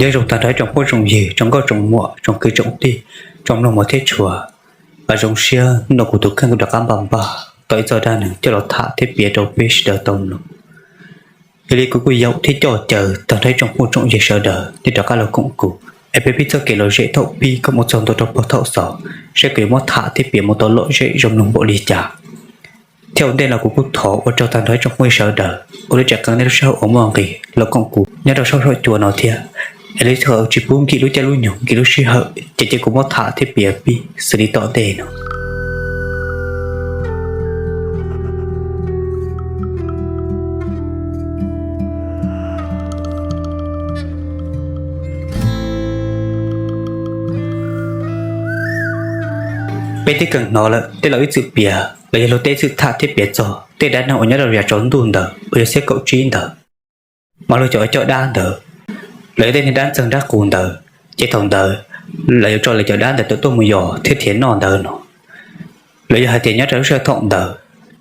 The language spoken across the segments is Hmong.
Nyob zoo tag nrho tsoom phooj tsoom ywg, tsoom nkauj tsoom muam, tsoom kwv tsoom tij, tsoom mloog mos thiab tshua. Zoo siab hnub no kuv tus kheej kuj rov qab npaj npaj tau ib txoj dab neeg coj los tham thiab piav rau peb sawv daws tau mloog. Yog li kuv kuj yaum thiab coj caw tag nrho tsoom phooj tsoom ywg sawv daws nej rov qab los koom kuv es peb pib txoj kev lom zem thaum pib kom mus txog ntua rau puag thaum xaus, saib kuv yuav muab tham thiab piav mus tau lom zem zoo mloog npaum li cas. Thiab ua ntej no kuv kuj thov ua tsaug tag nrho tsoom phooj ywg sawv daws uas nej tseem qee nej lub sij hawm uas muaj nqis los koom kuv nyob rau saum huab cua no thiab. Es lub sij hawm tsis pub nkim lub caij lub nyoog nkim lub sij hawm ces cia kuv muab tham thiab piav pib xws li tom ntej no. Peb twb kheev hnov lawm tej laus ib txwm piav los yog luag tej ib txwm tham thiab piav txog tej dab neeg uas nyob rau yav tsaus ntuj ntawd uas yog xiab kaum tsib ntawd, mas luag cov uas coj dab ntawd los yog tej niag dab ntxeeg dab qus ntawd, ces thaum ntawd lawv yuav tso lawv cov dab ntawd tawm tuaj mus yos thiab thiav noj ntawd no. Los yog hais tias nyob rau lub sij hawm thaum ntawd,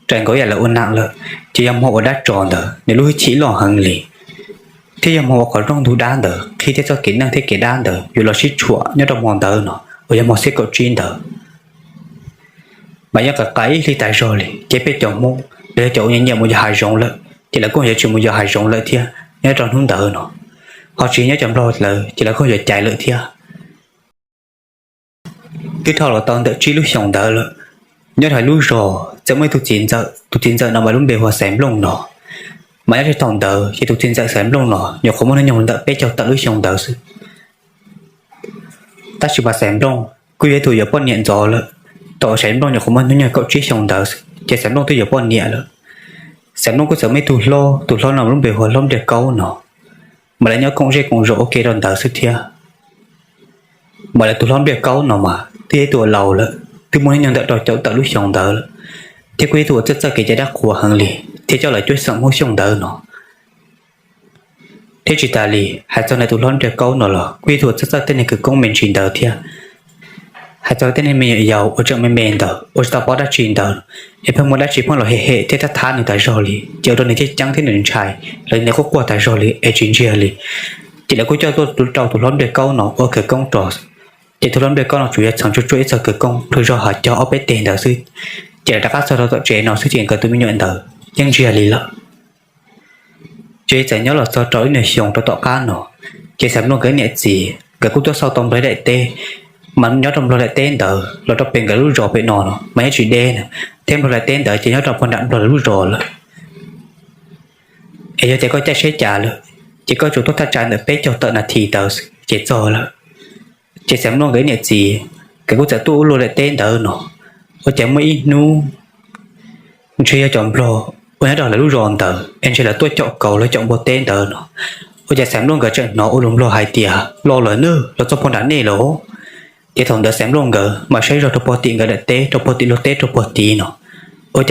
rais nkaus yam lawv ua neeb lawm, ces yog hmo uas dab tsov ntawd nws lub hwj chim loj heev li, thiab yog hmo uas qhov rooj ntug dab ntawd qhib thiab txoj kev neej thiab kev dab ntawd yuav los sib tshuam nyob rau hmo ntawd no uas yog hmo xiab kaum tsib ntawd. Mas yeej qias qias ib hlis tas zog li ces peb cov Hmoob los yog cov uas nyiam mus yos hav zoov lawm ces lawv kuj yuav tsis mus yos hav zoov lawm thiab nyob rau hnub ntawd no, ho tsis nyob cov Nplog lawm ces lawv kuj yuav cais lawm thiab. Twb dhau los tau ntawm tsib lub xyoos ntawd lawm, nyob rau lub zos txawm muaj ib tug txiv ntxawm, tus txiv ntxawm no mas lub npe hu ua Xaiv Nplooj no. Mas nyob rau thaum ntawd ces tus txiv ntxawm Xaiv Nplooj no nyuam qhuav muaj hnub nyoog ntawm peb caug tawm lub xyoo ntawd xwb. Tab sis mas Xaiv Nplooj kuj yog ib tug yuav poj niam ntxov lawm, thaum uas Xaiv Nplooj nyuam qhuav muaj hnub nyoog kaum tsib xyoo ntawd ces Xaiv Nplooj twb yuav poj niam lawm. Xaiv Nplooj kuj txawm muaj ib tug hlob, tus hlob no lub npe hu ua Hlob Npliaj Kaub no, mas lawv nyob koom zej koom zos ua ke rau ntawd xwb thiab. Mas lawv tus Hlob Npliaj Kaub no mas twb yog ib tug uas laus lawm, twb muaj hnub nyoog ntawm rau caum tawm lub xyoo ntawd lawm, thiab kuj yog ib tug uas txawj txawj kev cai dab qhuas heev li, thiab coj lawv cuab xeem Hmoob Xyooj ntawd no. Thiab tsis tas li, hais txog nws tus Hlob Npliaj Kaub no los kuj yog ib tug uas txawj txawj tej niag khawv koob me ntsis ntawd thiab. Hais txog tej niag me nyuam yaus uas tseem me me ntawd uas tsis tau paub dab tsi ntawd, es pheej muaj dab tsi pheej los hem hem thiab thab thab nws tas zog li, ces ua rau nws ceeb ceeb thiab nws ntshai, los nws quaj quaj tas zog li es tsis ntsiag li. Ces lawv kuj coj tuaj rau tus Hlob Npliaj Kaub no ua khawv koob rau. Ces tus Hlob Npliaj Kaub no tsuas yog txheev tsuag tsuag ib txoj khawv koob plhws zog hav cog ob peb teg ntawd xwb, ces lawv rov qab txog rau tom tsev no xwb ces nkawd tus me nyuam ntawd yeej ntsiag li lawm. Ces txawm nyob los txog rau ib nyuag xyoo rau tom qab no, ces Xaiv Nplooj nkawd niam txiv nkawd kuj tuaj xauj tau Nplog daim teb, mas nyob rau Nplog daim teb ntawd los rau pem nkawd lub zos pem no no mas yeej tsis deb na, thiab Nplog daim teb ntawd ces nyob rau puag nram Nplog lawv lub zos lawm. Es yog tias koj caij tsheb cas lawm, ces koj tsuas tuaj thaj tsam ntawm peb caug tawm nas this ntawd ces txog lawm. Ces Xaiv Nplooj nkawd niam txiv nkawd kuj txawm tuaj ua luaj daim teb ntawd no, ua cas muaj ib hnub ntshe yog cov Nplog uas nyob rau lawv lub zos ntawd es ntshe lawv tuaj caum kauv los caum npua teb ntawd no. Ua cas Xaiv Nplooj nkawd tseem hnov ua lus Nplog hais tias, los lawm nawb, los txog puag nram nej lawm. Ces thaum ntawd Xaiv Nplooj nkawd mam saib zog rau puag tim nkawd daim teb, rau puag tim luag teb rau puag tid no, ua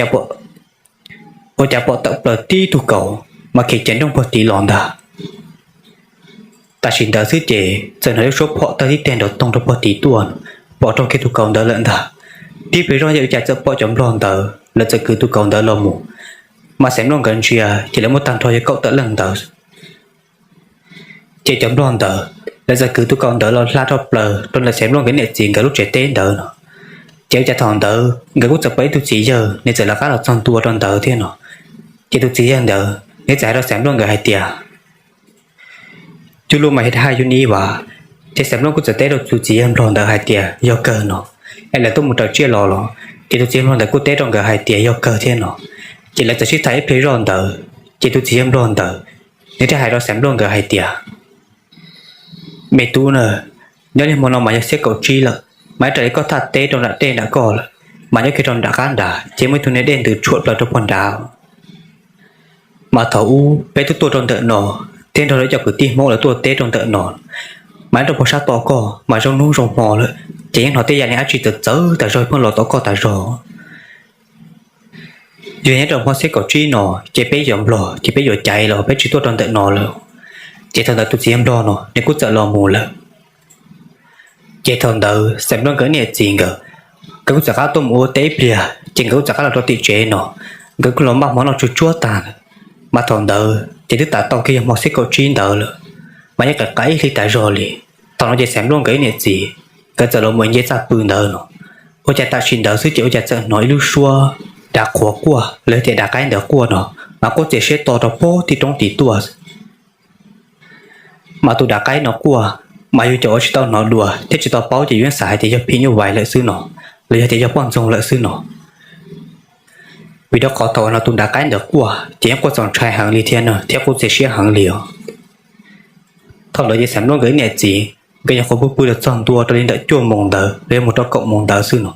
cas pom tawm plaws tib tug kauv mas khiav ceev nrooj puag tid los ntag. Tam sim ntawd xwb ces txawm hnov ib suab phom tawg tib teg nrov toog rau puag tid tuaj, pom raug kiag tus kauv ntawd lawm ntag. Tib pliag zoj ua cas txawm pom cov Nplog ntawd lawv txawm kwv tus kauv ntawd los mus, mas Xaiv Nplooj nkawd ntsia ces lawv muaj tag nrho yog kaum tawm leej ntawd. Ces cov Nplog ntawd lawv txawm kwv tus kauv ntawd los hla rau plaws rau ntawm Xaiv Nplooj nkawd niam txiv nkawd lub tsev teb ntawd no. Ces ua cas thaum ntawd nkawd kuj txawm pom ib tug txiv yawg nws txawm lawv qab los txog ntua rau ntawd thiab no. Ces tus txiv yawg ntawd nws txawm hais rau Xaiv Nplooj nkawd hais tias, cuj luj mas yog dab haj yus ni vas. Ces Xaiv Nplooj kuj txawm teb rau tus txiv yawg Nplog ntawd hais tias yog kawg no, es lawv tuaj mus raws tsiaj los los? Ces tus txiv yawg Nplog ntawd kuj teb rau nkawd hais tias yog kawg thiab no. Ces lawv txawm sib tham ib pliag zoj ntawd, ces tus txiv yawg Nplog ntawd nws thiaj hais rau Xaiv Nplooj nkawd hais tias, me tub na, nyob li hmo no mas yog xiab kaum tsib lawm, mas ib raws li koj thaj teb rau nram dej nram koj lawm, mas nyob kiag rau nram qab nrad ces muaj ib tug niag dej ntws tshuam plaws rau puag nrad. Mas thaum ub peb twb tuaj rau ntawm no thiab nrog lawv cov kwv tij Hmoob lawv tuaj teb rau ntawm no, mas nyob rau puag sab tom koj mas zoo hnub zoo hmo lawm ces yeej hnov tej yam niag dab tsi txawv txawv tas zog pheej los tom koj tas zog. Yog nyob rau hmo xiab kaum tsib no ces peb cov Nplog ces peb yuav caiv los peb tsis tuaj rau ntawm no lawm. Ces thaum ntawd tus txiv yawg Nplog no nws kuj txawm los mus lawm. Ces thaum ntawd Xaiv Nplooj nkawd niam txiv nkawd, nkawd kuj txawm qab tuaj mus ua teb ib pliag ces nkawd kuj txawm qab los rau tim tsev no, nkawd kuj los npaj hmo noj tsuag tsuag tag. Mas thaum ntawd ces twb tas tau kiag yog hmo xiab kaum tsib ntawd lawm. mas yeej qis qis ib hli tas zog li. Thaum no ces Xeem Nplooj nkawd ib niam txiv nkawd txawm los mus nce txaj pw ntawd no. Ua cas tam sim ntawd xwb ces ua cas txawm hnov ib lub suab dav qhuav quaj los yog tias dav qaib ntawd quaj no, mas quaj txias siab to rau pem tim roob tim tuaj. Mas tus dav qaib no quaj, mas yus cov uas tsis tau hnov dua thiab tsis tau paub ces yus yeej xav hais tias yog phim nyuj vais lawm xwb no, los yog tias yog poj ntxoog lawm xwb no. Vim rau qhov thaum uas no tus dav qaib ntawd quaj ces yeej quaj txaus ntshai heev li thiab no thiab quaj txias siab heev li os. Thaum ntawd ces Xeem Nplooj nkawd ib niam txiv nkawd nyuam qhuav pw pw los txog ntua rau li ntawm cuaj moos ntawd los yog mus rau kaum moos ntawd xwb no.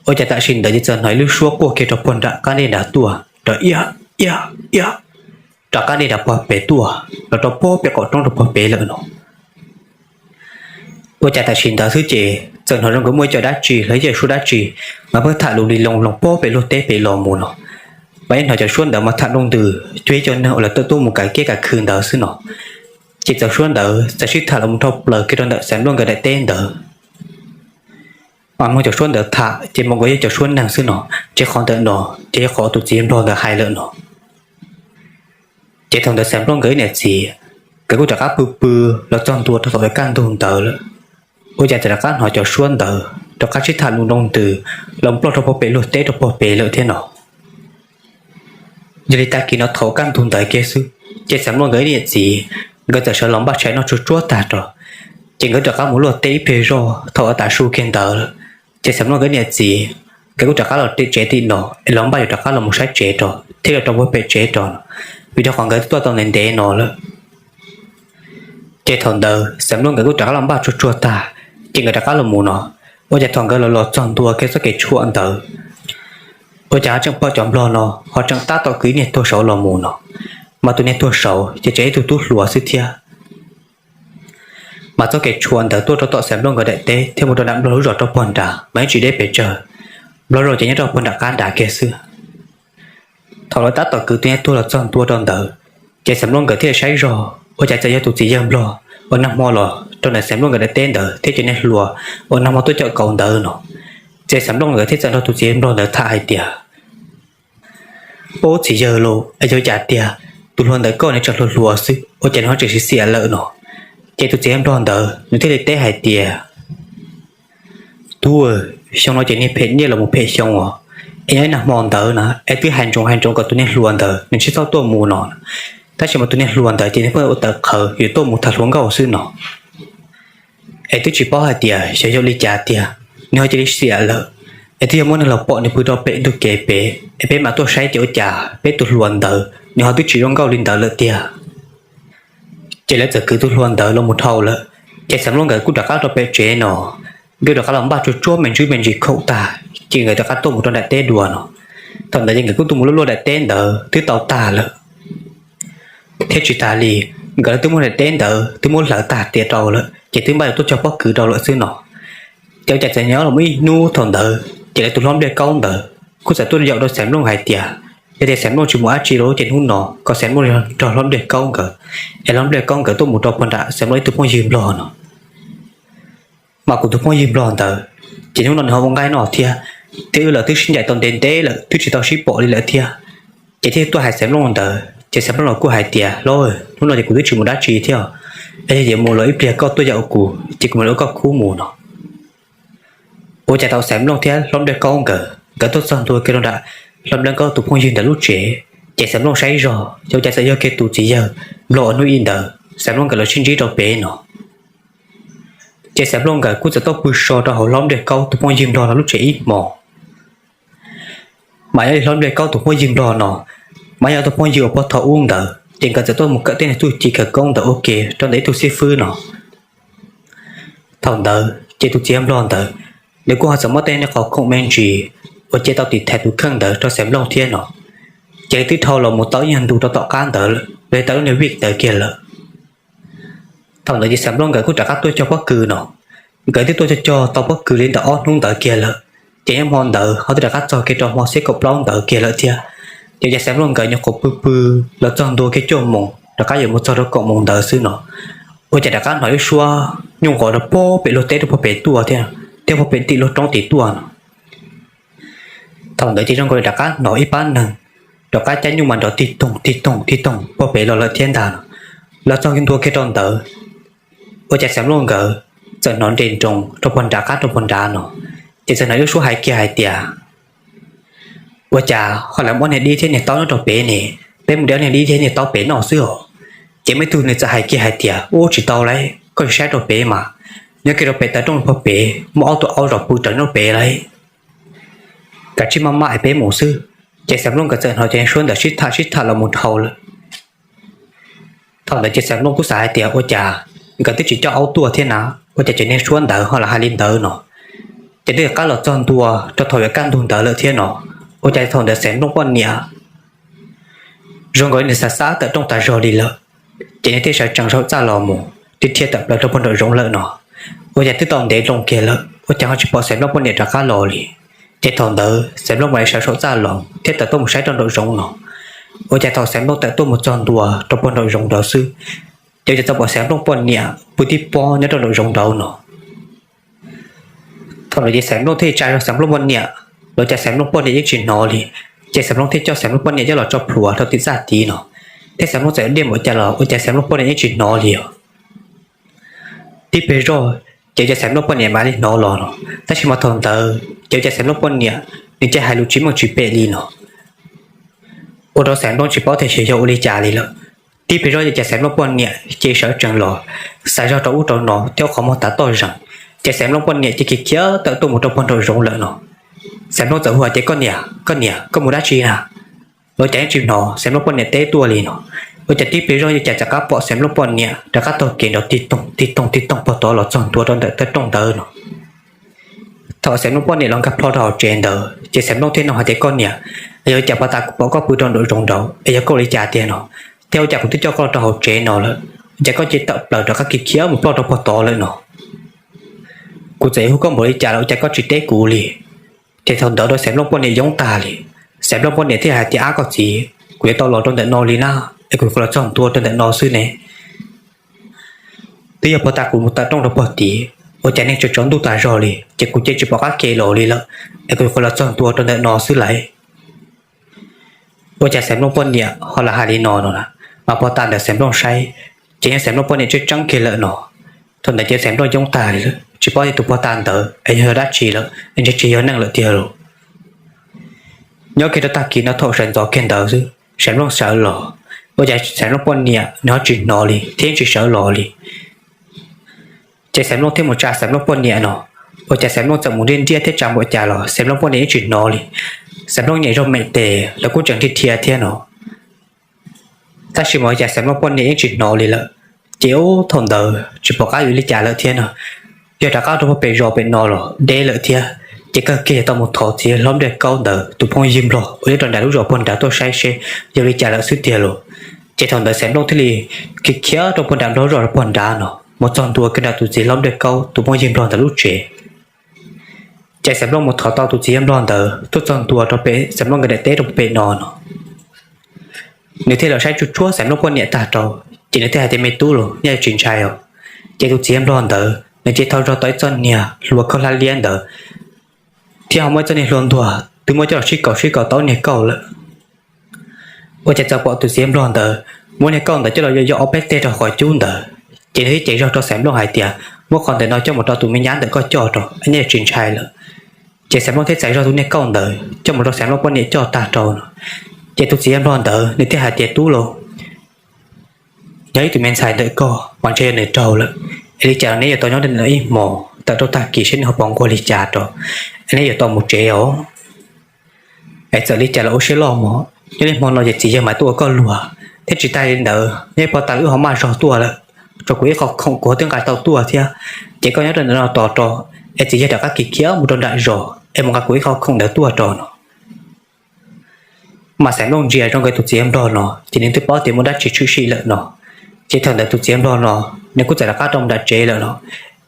Ua cas tam sim ntawd ces txawm hnov ib lub suab quaj kiag rau puag nram qab dej nrad tuaj, rov iab iab iab rov qab dej nrad puag pem tuaj los rau pem qaum roob rau puag pem lawm no. Ua cas tam sim ntawd xwb ces txawm hnov zoo nkaus muaj ib co dab tsi los ib co suab dab tsi mas pheej tham lus li loo loo pem luag teb pem los mus no. Mas yeej hnov cov suab ntawd mas tham nroo ntws cuag ib co neeg uas lawv tawm tuaj mus kav kiab kav khw ntawd xwb no. Ces cov suab ntawd txawm sib tham los mus dhau plaws kiag rau ntawm Xeem Nplooj nkawd daim teb ntawd. Mas mloog cov suab ntawd tham ces mas nkaus yog cov suab neeg xwb no, ces qhov ntawm no ces yog qhov tus txiv nplog ntawd hais lawm no. Ces thaum ntawd Xeem Nplooj nkawd ib niam txiv nkawd kuj rov qab pw pw los txog ntua rau thaum kaj ntug ntawd lawm. Ua cas txawm rov qab hnov cov suab ntawd rov qab sib tham lus nroo ntws los nplog rau puag pem luag teb rau puag pem lawm thiab no. Yog li tag kis no thaum kaj ntug ntawd kiag xwb ces Xeem Nplooj nkawd ib niam txiv nkawd txawm sawv los npaj tshais noj tsuag tsuag tag rau, ces nkawd rov qab mus luaj teb ib pliag zog. Thaum uas tav su kiag ntawd lawm ces Xeem Nplooj nkawd ib niam txiv nkawd kuj rov qab los tim tsev tim no es los npaj yuav rov qab los mus saib tsev rau thiab los rau puag pem tsev rau no, vim rau qhov nkawd twb tuaj tau ntev ntev no lawm. Ces thaum ntawd Xeem Nplooj nkawd kuj rov qab los npaj tsuag tsuag tag, ces nkawd rov qab los mus no. Ua cas thaum nkawd los los txog ntua kiag txoj kev tshuam ntawd, ua cas ho tseem pom cov nplog no ho tseem tab tom kwv ib niag tuag saud los mus no. Mas tus niag tuag saud ces tseem ib tug tub hluas xwb thiab. Mas txoj kev tshuam ntawd tuaj rau tom Xeem Nplooj nkawd daim teb thiab mus rau nram nplog lub zos rau puag nrad mas yeej tsis deb pes tsawg, nplog zos ces nyob rau puag nram qab nrad kiag xwb. Thaum lawv tab tom kwv tus niag tuag los txog ntua rau ntawd, ces Xeem Nplooj nkawd thiaj li saib zog ua cas txawm yog tus txiv yawg nplog uas nag hmo los rau ntawm Xeem Nplooj nkawd daim teb ntawd thiab cov niag hluas uas nag hmo tuaj caum kauv ntawd no. Ces Xeem Nplooj nkawd thiaj txawm nrog tus txiv yawg nplog ntawd tham hais tias, Ub txiv yawg lauj, es yog cas tiag tus hluas ntawd koj nws tseem hluas hluas xwb ua cas nws ho tseem xiam xiam lawm no? Ces tus txiv yawg nplog ntawd nws thiaj li teb hais tias, Tub, xyoo no ces niag phem nyiaj los mus phem xyoo os, es nyob ib nag hmo ntawd na es twb hais ntsoov hais ntsoov kom tus niag hluas ntawd nws tsis txhob tuaj mus no, tab sis mas tus niag hluas ntawd ces nws pheej ua tawv qhawv yuav tuaj mus tham hluas nkauj xwb no. Es twb tsis paub hais tias xyov yog li cas tiag, nws ho cia li xiam lawm. Es twb yog muaj neeg los pom nws pw rau pem ntug kev pem es peb mam tuaj saib ces ua cas peb tus hluas ntawd nws ho twb tsis zoo nkauj li ntawd lawm tiag. Ces lawv txawm kwv tus hluas ntawd los mus dhau lawm, ces Xeem Nplooj nkawd kuj rov qab rau pem tsev no. Nkawd rov qab los npaj tsuag tsuag me ntsis me ntsis khoom tag, ces nkawd rov qab tuaj mus rau daim teb dua no. Thaum ntawd ces nkawd kuj tuaj mus luaj luaj daim teb ntawd twb tau tag lawm. Thiab tsis tas li, nkawd twb muab daim teb ntawd twb muab hlawv tag tiav rau lawm ces twb npaj yuav tuaj cog pob kws rau lawm xwb no. Ces ua cas txawm nyob los muaj ib hnub thaum ntawd ces lawv tus hlob Npliaj Kaub ntawd kuj txawm tuaj yaum rau Xeem Nplooj hais tias, yog tias Xeem Nplooj tsis mus dab tsi lawm ces hnub no kom Xeem Nplooj nrog hlob Npliaj Kaub nkawd, es hlob Npliaj Kaub nkawd tuaj mus rau puag nram Xeem Nplooj ib tug phooj ywg nplog no. Mas kuv tus phooj ywg nplog ntawd ces hnub no nws ho ua nqaij noj thiab, thiab wb lawv twb sib ncaim tau ntev ntev lawm twb tsis tau sib pom li lawm thiab. Ces thiaj tuaj hais Xeem Nplooj ntawd ces Xeem Nplooj los kuj hais tias, Hlob, hnub no ces kuv twb tsis mus dab tsi thiab, es yog yuav mus los ib pliag koj tuaj yaum kuv ces kuv mam li ua koj khub mus no. Ua cas thaum Xeem Nplooj thiab hlob Npliaj Kaub nkawd nkawd tuaj txog ntua kiag rau nram hlob Npliaj Kaub tus phooj ywg ntawd lub tsev, ces Xeem Nplooj saib zog ces ua cas txawm yog kiag tus txiv yawg nplog uas hnub ib ntawd Xeem Nplooj nkawd los sib ntsib rau pem no. Ces Xeem Nplooj nkawd kuj txawm tuaj pw so rau hauv hlob Npliaj Kaub tus phooj ywg nplog no lub tsev ib hmos. Mas yog li hlob Npliaj Kaub tus phooj ywg nplog no, mas yog tus phooj ywg uas puag thaum ub ntawd ces nkawd txawm tuaj mus kawm tej niag txuj ci khawv koob ntawd ua ke rau ntawm ib tug xib fwb no. Thaum ntawd ces tus txiv yawg nplog ntawd nws kuj ho txawm muab tej niag qhov khoom me ntsis uas cia tau tiv thaiv tus kheej ntawd rau Xeem Nplooj thiab no. Ces twb dhau los mus tau ib nyuag ntu rau tom qab ntawd lawm, los tau lub niag vij ntawd kiag lawm. Thaum ntawd ces Xeem Nplooj nkawd kuj rov qab tuaj cog pob kws no. Nkawd twb tuaj cog cog tau pob kws li ntawm ob hnub ntawd kiag lawm, ces nyob hmo ntawd ho twb rov qab txog kiag rau hmo xiab kaum plaub ntawd kiag lawm thiab. Ces ces Xeem Nplooj nkawd nyuam qhuav pw pw los txog ntua kiag cuaj moos rov qab yuav mus txog rau kaum moos ntawd xwb no, ua cas rov qab hnov ib suab nyuj nqos rau puag pem luag teb rau puag pem tuaj thiab, thiab puag pem tim luag roob tim tuaj no. Thaum ntawd ces zoo nkaus li rov qab hnov ib pab neeg rov qab caij nyuj mas nrov tig toog tig toog tig toog puag pem los lawm thiab ntag no. Los txog ntua kiag rau ntawd, Ua cas Xeem Nplooj nkawd txawm hnov nres nroos rau puag nrad qab rau puag nrad no, ces txawm hnov ib lub suab hais kiag hais tias, ua cas ho lawv muab niag dib thiab niag taub nyob rau pem ne, peb mus de niag dib thiab niag taub pem noj xwb os. Ces muaj ib tug nws txawm hais kiag hais tias, ub, tsis tau lauj, koj tsis saib rau pem mas, nyob kiag rau pem tav rooj puag pem muaj ob tug aub zom pw rawv nyob pem lauj. Kav tsij maj maj es peb mus xwb. Ces Xeem Nplooj nkawd txawm hnov cov niag suab ntawd sib tham sib tham los mus dhau lawm. Thaum ntawd ces Xeem Nplooj kuj xav hais tias ua cas nkawd twb tsis coj aub tuaj thiab na, ua cas cov niag suab ntawd ho lam hais li ntawd no. Ces twb qab los txog ntua rau thaum yuav kaj ntug ntawd lawm thiab no, ua cas thaum ntawd Xeem Nplooj poj niam zoo nkaus li nws xav xav tawm rooj tas zog li lawm. Ces nws thiaj sawv tsees saum txaj los mus, dhia dhia tawm plaws rau puag nraum zoov lawm no. Ua cas twb tau ntev loo kiag lawm, ua cas ho tsis pom Xeem Nplooj poj niam rov qab los li. Ces thaum ntawd Xeem Nplooj mam li sawv saum txaj los thiab tawm tuaj mus saib rau nraum zoov no. Ua cas thaum Xeem Nplooj tawm tuaj mus txog ntua rau puag nraum zoov nrad xwb, ces ua cas txawm pom Xeem Nplooj poj niam pw tib pob nyob rau nraum zoov nrad no. Thaum ntawd ces Xeem Nplooj thiaj tsa zog Xeem Nplooj poj niam, los cas Xeem Nplooj poj niam yeej tsis hnov li. Ces Xeem Nplooj thiaj coj Xeem Nplooj poj niam coj los tso plhuav rau tim txaj tid no, thiab Xeem Nplooj txawm diaj npaum cas los ua cas Xeem Nplooj poj niam yeej tsis hnov li os. Tib pliag zog ces ua cas Xeem Nplooj poj niam mam li hnov los no, tab sis mas thaum ntawd ces ua cas Xeem Nplooj poj niam nws cia hais lus tsis meej tsis pem li no, ua rau Xeem Nplooj tsis paub tias xyov yog ua li cas li lawm. Tib pliag zog ces ua cas Xeem Nplooj poj niam cia sawv tsees los, xaiv zog rau ub rau no thiab ua qhov muag tav toj zees, ces Xeem Nplooj poj niam cia khiav khiav tawm tuaj mus rau puag nraum zoov lawm no. Xeem Nplooj txawm hu hais tias, koj niam, koj niam, koj mus dab tsi na? Los cas yeej tsis hnov Xeem Nplooj poj niam teb tuaj li no. Ua cas tib pliag zog ua cas txawm qab pom Xeem Nplooj poj niam rov qab taug kev nrov tig toog tig toog tig toog puag tod los txog ntua rau ntawm tav rooj ntawd no. Thaum Xeem Nplooj poj niam los nkag plho rau hauv tsev ntawd ces Xeem Nplooj thiaj nug hais tias, koj niam, es yog ua cas puag ta kuv pom koj pw rau nraum zoov nraud es yog koj ua li cas tiag no? Thiab ua cas kuv twb coj koj los rau hauv tsev no lawm, ua cas koj cia tawm plaws rov qab khiav khiav mus ploj rau puag tod lawm no? Kuv txawm yuav hu koj npaum li cas los ua cas koj tsis teb kuv li. Ces thaum ntawd rau Xeem Nplooj poj niam yoob tag li. Xeem Nplooj poj niam thiaj hais tias, ab koj txiv, kuv yuav tau los rau ntawm no li na, es kuv yuav los txog ntua rau ntawm no xwb ne. Twb yog puag ta kuv mus tawm rooj rau puag tid, ua cas neeg tsaus ntuj tas zog li ces kuv cia tsis pom qab kev los li lawm, es kuv yuav los txog ntua rau ntawm no xwb lauj. Ua cas Xeem Nplooj poj niam ho lam hais li no no na, mas puag ta ntawd Xeem Nplooj saib, ces yog Xeem Nplooj poj niam tseeb tseeb kiag lawm no. Thaum ntawd ces Xeem Nplooj yoob tag li lawm, tsis paub tias tus puag ta ntawd es yog dab tsi lawm, es ntshe tsis yog neeg lawm tiag lauj. Nyob kiag rau tag kis no thaum sawv ntxov kiag ntawd xwb Xeem Nplooj sawv los, ua cas Xeem Nplooj poj niam nws ho tsis hnov li thiab tsis sawv los li. Ces Xeem Nplooj thiaj mus tsa Xeem Nplooj poj niam no, ua cas Xeem Nplooj txawm mus nriaj nriaj thiab tsa npaum cas los Xeem Nplooj poj niam yeej tsis hnov li. Xeem Nplooj niam zog Meem Tes lawv kuj tseem dhia dhia thiab no, tab sis mas ua cas Xeem Nplooj poj niam yeej tsis hnov li lawm. Ces ub thaum ntawd tsis pom qab yuav li cas lawm thiab no, yog rov qab rau puag pem zos pem no los deb lawm thiab. Ces kawg kiag tau mus thov txiv hlob Npliaj Kaub ntawd tus phooj ywg Nplog uas nyob rau nram lub zos puag nrad tuaj saib seb yog li cas lawm xwb tiag lauj. Ces thaum ntawd Xeem Nplooj thiaj li khiav khiav rau puag nram Nplog zos rau puag nrad no mus txog ntua kiag nram tus txiv hlob Npliaj Kaub tus phooj ywg Nplog ntawd lub tsev. Ces Xeem Nplooj mus thov tau tus txiv yawg Nplog ntawd tuaj txog ntua rau pem Xeem Nplooj nkawd daim teb rau pem no no, nws thiaj los saib tsuj tsuag Xeem Nplooj poj niam tag rau, ces nws thiaj hais tias, me tub los, nej tsis ntshai os? Ces tus txiv yawg Nplog ntawd nws cia thau zog tau ib txoj niag hlua khaub hlab liab ntawd, thiab ho muaj ib txoj niag hlua ntuag twb muab coj los sib kaus sib kaus tau niag kauj lawm. Ua cas txawm pom tus txiv yawg Nplog ntawd muab niag kauj ntawd coj los yog ob peb teg rau qhov cub ntawd, ces nws thiaj cev zog rau Xeem Nplooj hais tias, muab qhov ntawm no coj mus rau tus me nyab ntawm koj coj rau, nej tsis ntshai lawm. Ces Xeem Nplooj thiaj txais zog tus niag kauj ntawd coj mus rau Xeem Nplooj poj niam coj tag rau no. Ces tus txiv yawg Nplog ntawd nws thiaj hais tias, tub los, nyob ib tug me ntxhais ntawm koj mas ntshe yog nws raug lawm, es li cas los neb yuav tau nyob ntawm no ib hmos tawm rau tag kis seb nws ho pom nquag li cas rau, es neb yuav tau mus tsev os. Es txawm li cas los ua siab loj mog, nyob li hmo no ces txiv yawg mam tuaj ua koj luag, thiab tsis tas li ntawd nyob ib puag ta wb ho maj zog tuaj lawm, tsuas kuv ib qho khoom kuv ho twb nqa tau tuaj thiab. Ces koj nyob rau ntawm no tos rau, es txiv yawg rov qab khiav khiav mus rau nram zos es mus nqa kuv ib qho khoom ntawd tuaj rau no. Mas Xeem Nplooj ntsia zoo nkaus tus txiv yawg Nplog no ces nws twb paub tias muaj dab tsi tshwm sim lawm no. Ces thaum ntawd tus txiv yawg Nplog no nws kuj txawm rov qab rau nram tsev lawm no.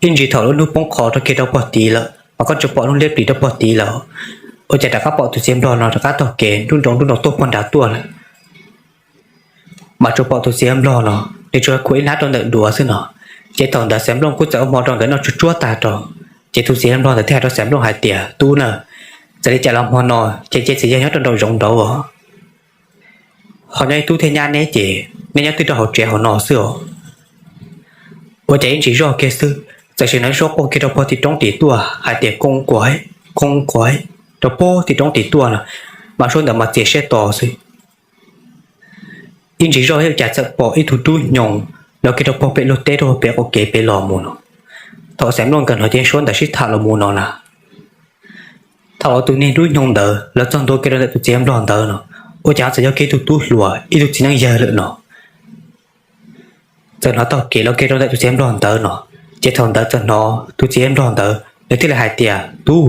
Ib ntsis thaum lub hnub poob qho rau kiag rau puag tid lawm mas koj tsuas pom lub liab plis rau puag tid lawm. Ua cas rov qab pom tus txiv yawg Nplog no rov qab taug kev nruj nroo nruj nroo tuaj puag nrad tuaj lawm. Mas tsuas pom tus txiv yawg Nplog no nws tsuas khuam ib hnab rau ntawm duav xwb no. Ces thaum ntawd Xeem Nplooj kuj txawm ua hmo rau nkawd noj tsuj tsuag tag rau, ces tus txiv yawg Nplog ntawd thiaj hais rau Xeem Nplooj hais tias, tub na, txawm li cas los hmo no ces cia txiv yawg nyob rau nraum zoov nraud os. Ho nyob ib tub thiab nyab neb ces neb nyob twj rau hauv tsev hauv no xwb os. Ua cas ib ntsis zoj kiag xwb, txawm sim hnov suab quaj kiag rau pog tim roob tim tuaj hais tias, Koob Kuam, Koob Kuam, rau pog tim roob tim tuaj no, mas suab ntawd mas txias siab to xwb. Ib ntsis zoj ua cas txawm pom ib tug tub hnyoo los kiag rau pog pem luag teb rau pem qaum kev pem los mus no. Thaum Xeem Nplooj nkawd hnov ces suab ntawd sib tham los mus no na. Thaum uas tus niag tub hnyoo ntawd los txog ntua kiag rau ntawm tus txiv nplog ntawd no, ua cas txawm yog kiag ib tug tub hluas ib tug txiv neej yawg lawm no. Txawm hnov taug kev los kiag rau ntawm tus txiv nplog ntawd no, ces thaum ntawd txawm hnov tus txiv nplog ntawd nws thiaj li hais tias, Tub,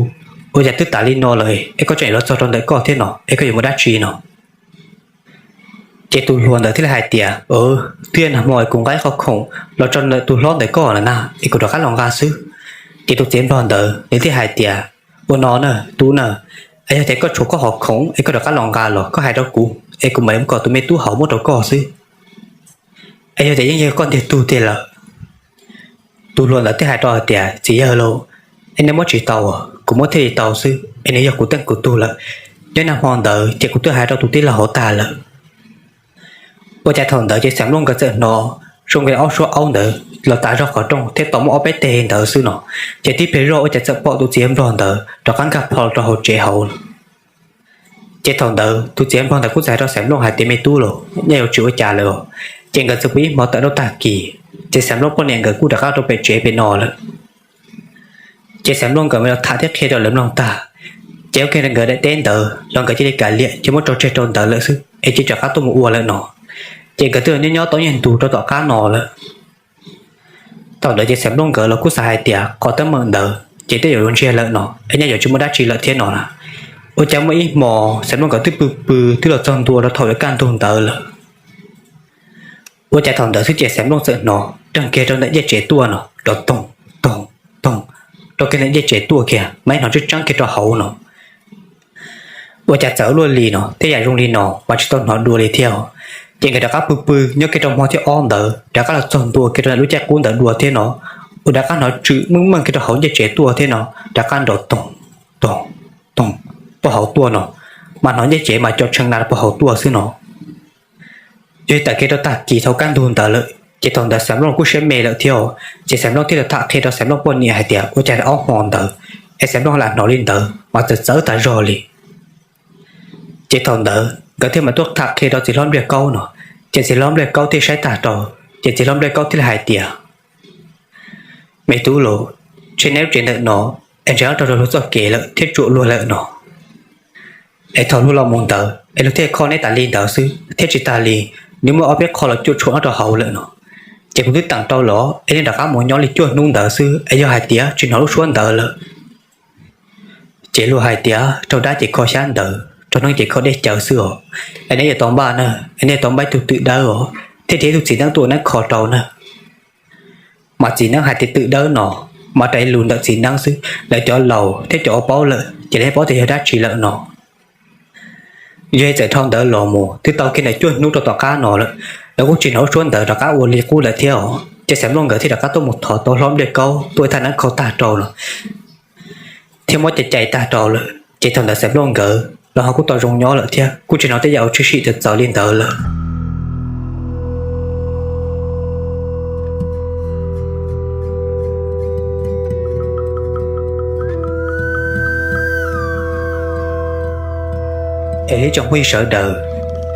ua cas twb tas li no lawm es koj tseem los txog rau ntawm koj thiab no, es koj yuav mus dab tsi no? Ces tus hluas ntawd thiaj li hais tias, Twb yog nag hmo es kuv nqa ib qho khoom los tso ntawm tus hlob ntawm koj lawm na, es kuv rov qab los nqa xwb. Ces tus txiv nplog ntawd nws thiaj hais tias, Ua no na tub na, es yog tias koj tshuav koj qhov khoom es koj rov qab los nqa los koj hais rau kuv, es kuv mam li mus kom tus me tub hauv muab rau koj xwb. Es yog tias yeej yog koj ntiag tug tiag lawm. Tus hluas ntawd thiaj hais rau hais tias, Txiv yawg lauj, es nej muab tsis tau, kuv muab thiaj li tau xwb, es nws yog kuv teej kuv tug lawm. Nyob nag hmo ntawd ces kuv twb hais rau tus tij laug hauv tag lawm. Ua cas thaum ntawd ces Xeem Nplooj nkawd txawm hnov zoo nkaus ob suab aub ntawd los tas zog qhov rooj thiab tau muaj ob peb teg ntawd xwb no, ces tib pliag zoj ua cas txawm pom tus txiv nplog ntawd rov qab nkag plho rau hauv tsev hauv no. Ces thaum ntawd tus txiv nplog ntawd kuj txawm hais rau Xeem Nplooj hais tias, Me tub lauj, nyaj yuav tsis ua cas lawm os. Ces nkawd txawm pw ib hmo tawm rau tag kis, ces Xeem Nplooj poj niam nkawd kuj rov qab rau pem tsev pem no lawm. Ces Xeem Nplooj nkawd mam los tham thiab qhia rau lawv mloog tag, ces ua kiag nkawd daim teb ntawd los nkawd cia li kav liam ces muab tso tseg rau ntawd lawm xwb, es cia li rov qab tuaj mus ua lawm no. Ces nkawd twb los nyob nyob tau ib nyuag ntu rau tom qab no lawm. Thaum ntawd ces Xeem Nplooj nkawd los kuj xav hais tias qhov teeb meem ntawd ces twb yuav luag ntsiag lawm no, es nyaj yuav tsis muaj dab tsi lawm thiab no na. Ua cas muaj ib hmo Xeem Nplooj nkawd twb pw pw twb los txog ntua rau thaum yuav kaj ntug ntawd lawm. Ua cas thaum ntawd xwb ces Xeem Nplooj txawm hnov reeg kiag rau ntawm ncej tsev tuaj no, rov toog toog toog rau kiag ntawm ncej tsev tuaj kiag, mas ib hnov tseeb tseeb kiag rau hauv no. Ua cas txawv luaj li no, tej yam zoo li no mas tsis tau hnov dua li thiab. Ces nkawd rov qab pw pw nyob kiag rau hmo thib ob ntawd rov qab los txog ntua kiag rau ntawm lub caij qub ntawd dua thiab no, ua rov qab hnov tswm meej meej kiag rau hauv ncej tsev tuaj thiab no, rov qab nrov toog toog toog pog hauv tuaj no, mas hnov ncej tsev mas co tshee na pog hauv tuaj xwb no. Yog tawm kiag rau tag kis thaum kaj ntug ntawd lawm ces thaum ntawd Xeem Nplooj kuj siab me lawm thiab, ces Xeem Nplooj thiaj li tham qhia rau Xeem Nplooj poj niam hais tias ua cas ob hmo ntawd es Xeem Nplooj lam hnov li ntawd mas txawv txawv tas zog li. Ces thaum ntawd nkawd thiaj mam tuaj tham qhia rau txiv hlob Npliaj Kaub no, ces txiv hlob Npliaj Kaub thiaj saib tag rau, ces txiv hlob Npliaj Kaub thiaj li hais tias, Me tub los, ntshe nej lub tsev ntawm no es ntshe raug luag txoj kev lawm thiab tsuam luag lawm no. Es thaum luag los mus ntawd es luag thiaj kho neb tas li ntawd xwb thiab tsis tas li, nws muaj ob peb qho los cuam tshuam nyob rau hauv lawm no. Ces kuv twb teem rau los es nej rov qab mus nyob li cuaj hnub ntawd xwb es yog hais tias tsis hnov lub suab ntawd lawm. Ces luag hais tias raug dab ces kho xyab ntawv, raug neeb ces kho dej cawv xwb os. Es neb yuav tau npaj na, es nej yuav tau npaj ib tug twm dawb os, thiab ris ib tug txiv neeb tuaj ua neeb kho rau na. Mas txiv neeb hais tias twm dawb no mas raws li lus ntawm txiv neeb xwb, lawv cov laus thiab cov uas paub lawm ces lawv paub tias yog dab tsi lawm no. Yog txawm dhau ntawd los mus twb tau kiag ntawm cuaj hnub rau tom qab no lawm, lawv kuj tsis hnov lub suab ntawd rov qab ua li qub lawm thiab os. Ces Xeem Nplooj nkawd thiaj rov qab tuaj mus thov tau hlob Npliaj Kaub tuaj ua thaj neeb kho tag rau no thiab muab cais cais tag rau lawm. Ces thaum ntawd Xeem Nplooj nkawd los ho kuj tau zoo nyob lawm thiab kuj tsis hnov tej yam uas tshwm sim txawv txawv li ntawd lawm. Es li tsoom phooj ywg sawv daws,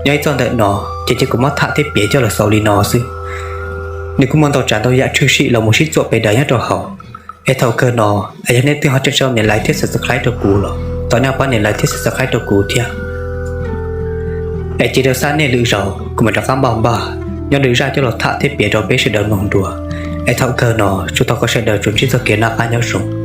nyob ib txoj ntawm no ces cia kuv muab tham thiab piav coj los xaus li no xwb. Nws kuj muaj ntau tsav ntau yam tshwm sim los mus sib txuam pes daws nyob rau hauv. Es thaum kawg no, es yog nej twb ho tseem tsis tau nias like thiab subscribe rau kuv los thov nej pab nias like thiab subscribe rau kuv thiab. Es cia rau xab niaj lwm zaus kuv mam rov qab npaj npaj nyob lwm zaj coj los tham thiab piav rau peb sawv daws mloog dua. Es thaum kawg no tsuas thov kom sawv daws tsuas ntsib txoj kev noj qab nyob zoo.